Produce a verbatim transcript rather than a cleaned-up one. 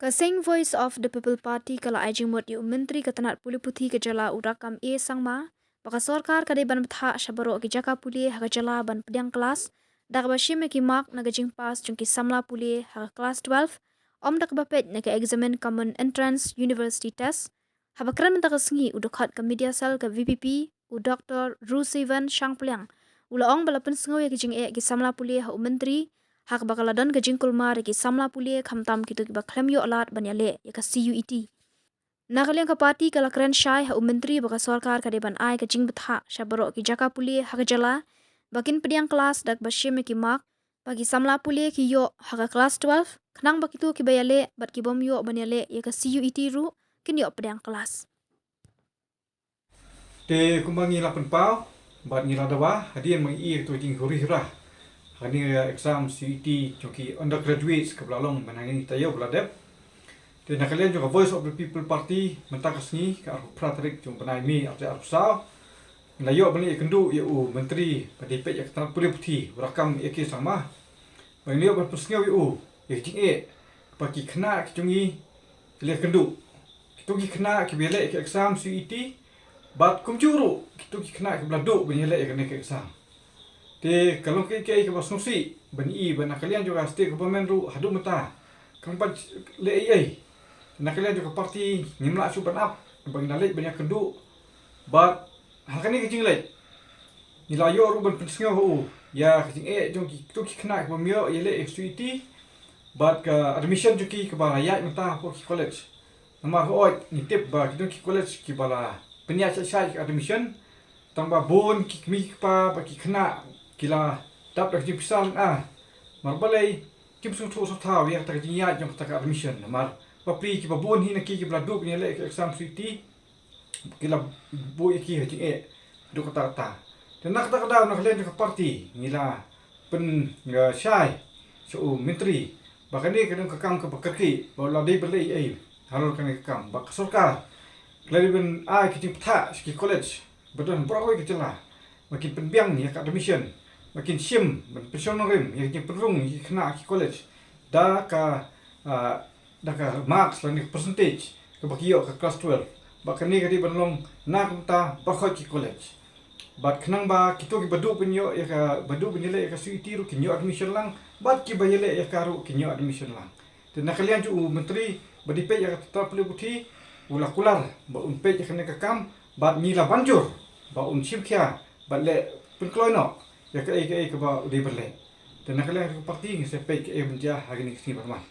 Ka seng Voice of the People Party ka la ai jingmut ïa u Myntri ka tnat pule puthi ka jylla u Rakkam A Sangma ba ka sorkar ka dei ban bthah sha baroh ki jaka pule ha ka jylla ban pdiang klas da kaba shim ïa ki mark na ka jingpass jong ki samla pule ha ka klas twelve, ym da kaba peit na ka Examined Common Entrance University Test. Haba kren mynta ka sngi u dkhot ka Media Cell ka VPP, u Dr Rusivan Shangpliang, u la ong ba la pynsngew ïa ki jingeh ki samla pule ha u Myntri ha kaba ka la don ka jingkulmar ïa ki samla pule khamtam kito kiba khlem ïoh lad ban ïaleh ïa ka CUET. Na ka liang ka party ka la kren shai ha u Myntri ba ka sorkar ka dei ban ai ka jingbthah sha baroh ki jaka pule ha ka jylla ba kin pdiang klas da kaba shim ïa ki mark ba ki samla pule ki ïoh ha ka klas twelve, khnang ba kito kiba ïaleh bad ki bym ïoh ban ïaleh ïa ka CUET ruh kin ïoh pdiang klas. Te kumba ngi la pynpaw bad ngi la dawa hadien ba ngi ïoh ïa ka jinghuri hura ha kane ka exam CUET jong ki undergraduates kaba la long mynta ha kane ka taïew ba la dep. Te na ka liang jong ka Voice of the People Party mynta ka sngi ka arphew phra tarik jong u bnai May arhajar arphew saw, ngi la ïoh ban leit ïakynduh ïa u Myntri ba dei peit ïa ka tnat pule puthi u Rakkam A K Sangma ba ngi la ïoh ban pynsngew ïa u ïa ka jingeh ba ki khynnah ki jong ngi ki la ïakynduh. Kito ki khynnah kiba ïaleh ïa ka exam CUET bad kumjuh ruh kito ki khynnah kiba la duh ban ïaleh ïa kane ka exam. Te ka long kaei kaei kaba sngewsih ban i ba na ka liang jong ka state government ruh haduh mynta kam pat leh ei ei. Na ka liang jong ka party ngim lah shuh ban ap ba ngi la leit ban ïakynduh bad ha kane ka jingleit ngi la ïoh ruh ban pynsngew ha u ïa ka jingeh jong kito ki khynnah kiba ym ïoh ïaleh ïa ka CUET bad ka admission jong ki kaba la ïaid mynta hapoh ki college. Namar hooid ngi tip ba ki don ki college kiba la pynïaid shai shai ka admission, tang ba bun ki kmie ki kpa bad ki khynnah ki la dap da ka jingpisa lang ar. Namar balei kim sngewthuh sngewthaw ïa kata ka jingïaid jong kata ka admission, namar bapli kiba bun hi na ki kiba la duh ban ïaleh ka exam CUET ki la buh ïa ki ha jingeh haduh katta katta. Te na kata ka daw na ka liang jong ka party ngi la pynshai sha u Myntri ba kane ka don ka kam kaba kyrkieh ba u la dei ban leh ei ei halor kane ka kam, ba ka sorkar ka la dei ban ai ka jingbthah sha ki college ba don baroh kawei ka jylla ba kin pynbiang ïa ka admission, ba kin shim ban pynshong nongrim ïa ka jingpynrung ïa ki khynnah ha ki college da ka, ah, da ka marks lane ka percentage kaba ki ïoh ha ka klas twelve. Bad kane ka dei ban long na ka bynta baroh ki college. Bad khnang ba kito kiba duh ban ïoh ïa ka, ba duh ban ïaleh ïa ka CUET ruh kin ïoh admission lang, bad kiba ïaleh ïa ka ruh kin ïoh admission lang. Te na ka liang jong u Myntri ba dei peit ïa ka tnat pule puthi u la kular ba un peit ïa kane ka kam bad ngi la ban jur ba un shim khia bad leh pynkloi noh ïa kaei kaei kaba u dei ban leh. Te na ka liang jong ka party ngin sa peit kaei ban jia ha kine ki sngi ban wan.